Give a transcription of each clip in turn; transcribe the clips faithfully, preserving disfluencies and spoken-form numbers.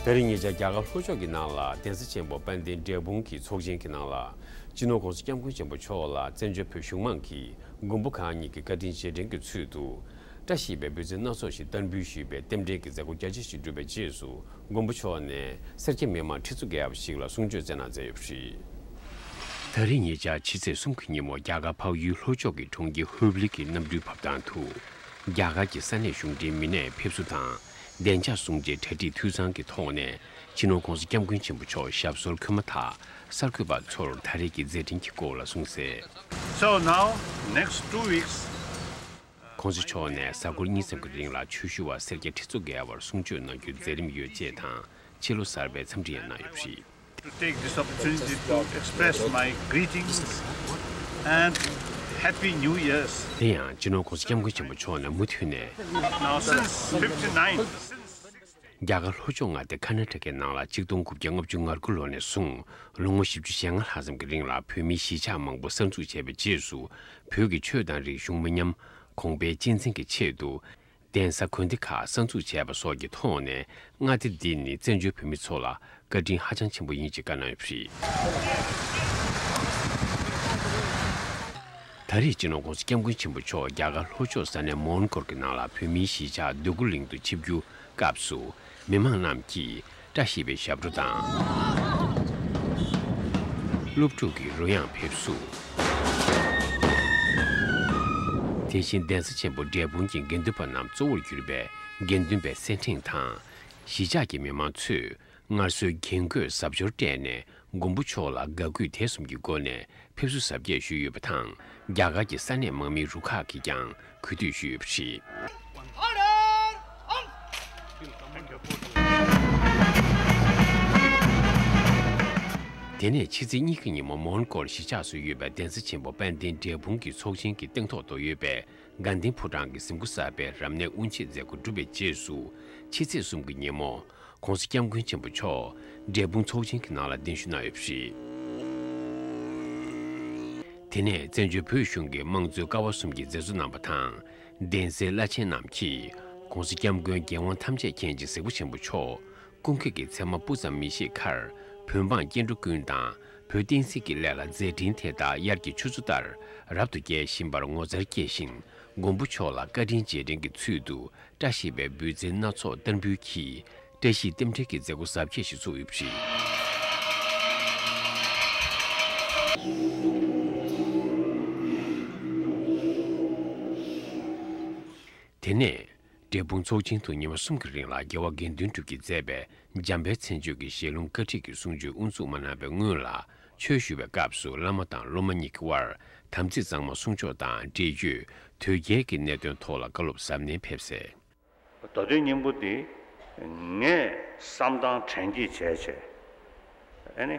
ད་རེས་ཉེ་ཆར་རྒྱ་གར་ལྷོ་ཕྱོགས་ཀྱི་ནང་ལ་གདན་ས་ཆེན་པོ་དཔལ་ལྡན་འབྲས་སྤུངས་ཀྱི་ཚོགས་ཆེན་གྱི་ནང་ལ་སྤྱི་ནོར་༸གོང་ས་༸སྐྱབས་མགོན་ཆེན་པོ་མཆོག་ལ་བཙན་བྱོལ་བོད་གཞུང་མང་གིས་མགོན་པོ་གང་ཉིད་ཀྱི་བཀའ་དྲིན་རྗེས་དྲན་གྱི་ཚུལ་དུ། བཀྲ་ཤིས་པའི་འབུལ་ཚན་སྣ་ཚོགས་ཤིག་བསྟར་འབུལ་ཞུས་པའི་རྟེན་འབྲེལ་གྱི་མཛད་སྒོ་རྒྱ་ཆེ་ཞིག་གྲུབ་པའི་རྗེས་སུ། མགོན་པོ་མཆོག་ནས་སེར་སྐྱ་མི་མང་ཁྲི་ཚོ་བརྒལ་བ་ཞིག་ལ་གསུང་ཆོས་སྩལ་གནང་མཛད་ཡོད་པ་རེད། ད་རེས་ཉེ་ཆར་ཕྱི་ཚེས་གསུམ་གྱི་ཉིན་མོ། རྒྱ་གར་འཕགས་ཡུལ་ལྷོ་ཕྱོགས་ཀྱི་གྲོང་ཁྱེར་ཧུབ་ལི་གི་གནམ་གྲུའི་བབས་ཐང་དུ། རྒྱ་གར་གྱི་ས་གནས་གཞུང་འབྲེལ་མི་སྣས་ཕེབས་བསུ་དང་བདེ་འཇགས་སྲུང་བརྩིའི་གྲ་སྒྲིག་འཐུས་ཚང་གི་ཐོག་ནས། སྤྱི་ནོར་༸གོང་ས་༸སྐྱབས་མགོན་ཆེན་པོ་མཆོག་ཞབས་སོར་འཁོད་མ་ཐག་གསར་འགོད་པ་ཚོར་ད་རེས་ཀྱི་མཛད་འཕྲིན་གྱི་སྐོར་ལ་གསུངས་གསལ། So now, next two weeks, ༸གོང་ས་མཆོག་ནས་གཟའ་འཁོར་གཉིས་ཙམ་གྱི་རིང་ལ་ཆོས་ཞུ་བ་སེར་སྐྱ་ཁྲི་ཚོ་བརྒལ་བར་གསུང་ཆོས་གནང་རྒྱུའི་མཛད་རིམ་ཡོད་ཅེས་དང་། ཕྱི་ལོ་གསར་པའི་འཚམས་འདྲི་ཡང་གནང་ཡོད་པ་རེད། To take this opportunity to express my greetings and Happy New Year's. དེ་ཡང་སྤྱི་ནོར་༸གོང་ས་༸སྐྱབས་མགོན་ཆེན་པོ་མཆོག་ནས་མུ་མཐུད་ནས། Now, since fifty-nine, since རྒྱ་གར་ལྷོ་ཕྱོགས་མངའ་སྡེ་ཁ་ན་ཊ་ཀའི་ནང་ལ་ཆིག་སྟོང་དགུ་བརྒྱ་ལྔ་བཅུ་ང་དགུ་ལོ་ནས་བཟུང་ལོ་ངོ་བཞི་བཅུ་ཞེ་ལྔ་ལྷག་ཙམ་གྱི་རིང་ལ་བོད་མིའི་གཞིས་ཆགས་མང་པོ་གསར་འཛུགས་བྱས་པའི་རྗེས་སུ། བོད་ཀྱི་ཆོས་དང་རིག་གཞུང་མི་ཉམས་གོང་འཕེལ་གཅེས་འཛིན་གྱི་ཆེད་དུ། གདན་ས་དགོན་སྡེ་ཁག་གསར་འཛུགས་བྱས་པ་སོགས་ཀྱི་ཐོག་ནས། མངའ་སྡེ་འདི་ནི་བཙན་བྱོལ་བོད་མི་ཚོ་ལ་བཀའ་དྲིན་ཧ་ཅང་ཆེན་པོ་ཡིན་ཅེས་བཀའ་གནང་ཡོད་པ་རེད། ད་རེས་སྤྱི་ནོར་༸གོང་ས་༸སྐྱབས་མགོན་ཆེན་པོ་མཆོག་རྒྱ་གར་ལྷོ་ཕྱོགས་ས་གནས་མོན་གྷོར་གྱི་ནང་ལ་བོད་མིའི་གཞིས་ཆགས་འདོད་རྒུ་གླིང་དུ་ཆིབས་བསྒྱུར་སྐབས་སུ། མི་མང་རྣམས་ཀྱིས་བཀྲ་ཤིས་པའི་ཞབས་བྲོ་དང་། སློབ་ཕྲུག་གི་རོལ་དབྱངས་ཕེབས་བསུ། དེ་བཞིན་གདན་ས་ཆེན་པོ་འབྲས་སྤུངས་ཀྱི་དགེ་འདུན་པ་རྣམས་གཙོ་བོར་གྱུར་པའི་དགེ་འདུན་པའི་སེར་ཕྲེང་དང་། གཞིས་ཆགས་ཀྱི་མི་མང་ཚོས་སྔར་སྲོལ་རྒྱན་གོས་གཟབ་མཆོར་སྤྲས་ནས། མགོན་པོ་མཆོག་ལ་དགའ་གུས་དད་གསུམ་གྱི་སྒོ་ནས་ཕེབས་བསུ་གཟབ་རྒྱས་ཞུས་ཡོད་པ་དང་། རྒྱ་གར་གྱི་ས་གནས་དམག་མིའི་རུ་ཁག་གིས་ཀྱང་གུས་འདུད་ཞུས་ཡོད་པ་རེད། དེ་ནས་ཕྱི་ཚེས་གཉིས་ཀྱི་ཉིན་མོ། མོན་གྷོར་གཞིས་ཆགས་སུ་ཡོད་པའི་གདན་ས་ཆེན་པོ་དཔལ་ལྡན་འབྲས་སྤུངས་ཀྱི་ཚོགས་ཆེན་གྱི་སྟེང་ཐོག་ཏུ་ཡོད་པའི་དགའ་ལྡན་ཕོ་བྲང་གི་གཟིམ་སྐུ་གསར་པའི་རབ་གནས་དབུ་འབྱེད་མཛད་སྒོ་གྲུབ་པའི་རྗེས་སུ། ཕྱི་ཚེས་གསུམ་གྱི་ཉིན་མོ། ༸གོང་ས་༸སྐྱབས་མགོན་ཆེན་པོ་མཆོག་འབྲས་སྤུངས་ཚོགས་ཆེན་གྱི་ནང་ལ་གདན་ཞུ་གནང་ཡོད་པ་རེད། དེ་ནས་བཙན་བྱོལ་བོད་གཞུང་གི་དམངས་གཙོའི་ཀ་བ་གསུམ་གྱི་མཛད་གཙོ་རྣམ་པ་དང་། གདན་སའི་བླ་ཆེན་རྣམས་ཀྱིས་༸གོང་ས་༸སྐྱབས་མགོན་རྒྱལ་དབང་ཐམས་ཅད་མཁྱེན་ཅིང་གཟིགས་པ་ཆེན་པོ་མཆོག་སྐུ་འཁེལ་གྱི་མཚན་མ་སྤུ་ཙམ་མི་བཞེས་ཁར། བོད་འབངས་སྐྱེ་འགྲོ་ཀུན་དང་བོད་བསྟན་སྲིད་ཀྱི་སླད་ལ་མཛད་འཕྲིན་དེ་དག་དབྱར་གྱི་ཆུ་ཚོད་ལྟར་རབ་ཏུ་རྒྱས་བཞིན་པར་ངོ་མཚར་སྐྱེས་ཤིང་། མགོན་པོ་མཆོག་ལ་བཀའ་དྲིན་རྗེས་དྲན་གྱི་ཚུལ་དུ། བཀྲ་ཤིས་པའི་འབུལ་ཚན་སྣ་ཚོགས་བསྟར་འབུལ་གྱིས། བཀྲ་ཤིས་རྟེན་འབྲེལ་གྱི་མཛད་སྒོ་གཟབ་རྒྱས་ཤིག་ཚུགས་ཡོད་པ་རེད། དེ་ནས། འབྲས་སྤུངས་ཚོགས་ཆེན་དུ་ཉི་མ་གསུམ་གྱི་རིང་ལ་རྒྱལ་བ་དགེ་འདུན་གྲུབ་ཀྱིས་མཛད་པའི་འཇམ་དཔལ་མཚན་བརྗོད་ཀྱི་ཞལ་ལུང་བཀའ་ཁྲིད་ཀྱི་གསུང་ཆོས་དབུ་འཛུགས་མ་གནང་བའི་སྔོན་ལ། ཆོས་ཞུ་བའི་སྐབས་སུ་བླ་མ་དང་སློབ་མ་གཉིས་ཀྱི་དབར་དམ་ཚིག་གཙང་མ་སྲུང་ཕྱོགས་དང་འབྲེལ་ཡོད་དོལ་རྒྱལ་གྱི་གནད་དོན་ཐོག་ལ་བཀའ་སློབ་གཟབ་ནན་ཕེབས་གསལ། མདོ་དོན་སྙིང་པོ་འདི་ངས་བསམ་སྟངས་དྲན་གྱིས་བྱས་བྱས། ཨེ་ནི།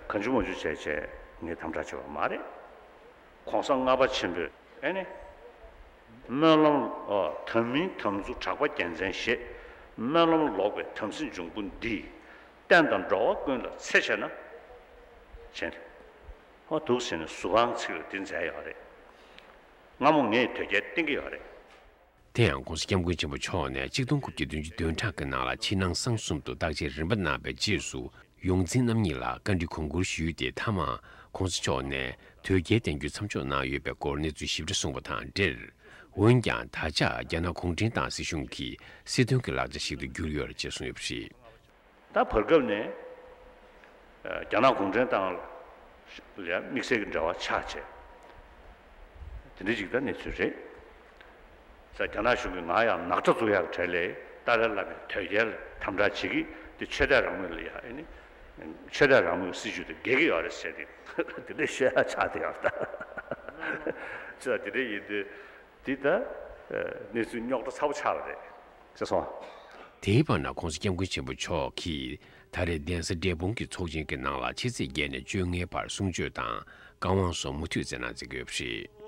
གང་བྱུང་མང་བྱུང་བྱས་བྱས་ངས་དམ་བསྒྲགས་བྱས་པ་མ་རེད། གོང་ས་ལྔ་པ་ཆེན་པོས་ཨེ་ནི། སྨོན་ལམ། ཨོ། དམ་མིན་དམ་ཚུགས་གྲགས་པ་རྒྱལ་མཚན་ཞེས། སྨོན་ལམ་ལོག་པའི་དམ་སྲི་འབྱུང་པོ་འདིས། བསྟན་དང་འགྲོ་བ་ཀུན་ལ་འཚེ་བྱས་ན། བྱས། ཧོ་འདུག་ཟེར་ནས་ཟུར་ཁང་ཚིག་ལ་འདི་མཛད་ཡོད་རེད། སྔ་མོ་ངས་དོལ་རྒྱལ་བསྟེན་གྱི་ཡོད་རེད། དེ་ཡང་༸གོང་ས་༸སྐྱབས་མགོན་ཆེན་པོ་མཆོག་ནས་ཆིག་སྟོང་དགུ་བརྒྱ་བདུན་ཅུ་དོན་གྲངས་ཀྱི་ནང་ལ་ཕྱི་ནང་གསང་གསུམ་དུ་བརྟག་དཔྱད་རིམ་པ་གནང་བའི་རྗེས་སུ། ཡོངས་འཛིན་རྣམ་གཉིས་ལ་བཀའ་འདྲི་གོང་བཀུར་ཞུས་ཏེ། མཐའ་མ་༸གོང་ས་མཆོག་ནས་དོལ་རྒྱལ་བསྟེན་རྒྱུ་མཚམས་འཇོག་གནང་ཡོད་པའི་སྐོར་གནས་ཚུལ་ཞིབ་ཕྲ་གསུངས་པ་དང་འབྲེལ། འོན་ཀྱང་ད་ཆ་རྒྱ་ནག་གུང་ཁྲན་ཏང་སྲིད་གཞུང་གིས་སྲིད་དོན་གྱི་ལག་ཆ་ཞིག་ཏུ་གྱུར་ཡོད་ཅེས་གསུངས་ཡོད་པ་རེད། ད་བར་སྐབས་ནས་རྒྱ་ནག་གུང་ཁྲན་ཏང་ལ་དམིགས་བསལ་གྱི་འབྲེལ་བ་ཆགས་བྱས། དེ་འདྲ་ཅིག་ད་གནས་ཚུལ་རེད། ས་རྒྱ་ནག་གཞུང་གིས་ང་ཡང་ནག་ཁྲ་བཙུགས་ཡག་གྲས་ལས་ཏཱ་ལའི་བླ་མས་དོལ་རྒྱལ་དམ་དྲག་བྱེད་ཀྱི་དེ་ཆོས་དད་རང་མོས་ལ་ཡ་ཨེ་ནི། ཆོས་དད་རང་མོས་སྲིད་བྱུས་དེ་འགལ་གྱི་ཡོད་རེད་ཟེར་ཏེ་དེ་འདྲ་བཤད་ཡག་ཆགས་བསྡད་ཡོད་རེད་ད། ཅི་ལ་དེ་འདྲ་ཡིན་དུས་འདི་ད་གནས་ཚུལ་རྙོག་དྲ་ཚ་པོ་ཆགས་པ་རེད་ཟེར་སོང་། དེའི་བར་ན་༸གོང་ས་༸སྐྱབས་མགོན་ཆེན་པོ་མཆོག་གིས་ད་རེས་གདན་ས་འབྲས་སྤུངས་ཀྱི་ཚོགས་ཆེན་གྱི་ནང་ལ་ཕྱི་ཚེས་བརྒྱད་ནས་བཅོ་ལྔའི་བར་གསུང་ཆོས་དང་བཀའ་དབང་སོགས་མུ་མཐུད་སྩལ་གནང་མཛད་ཀྱི་ཡོད་པ་རེད།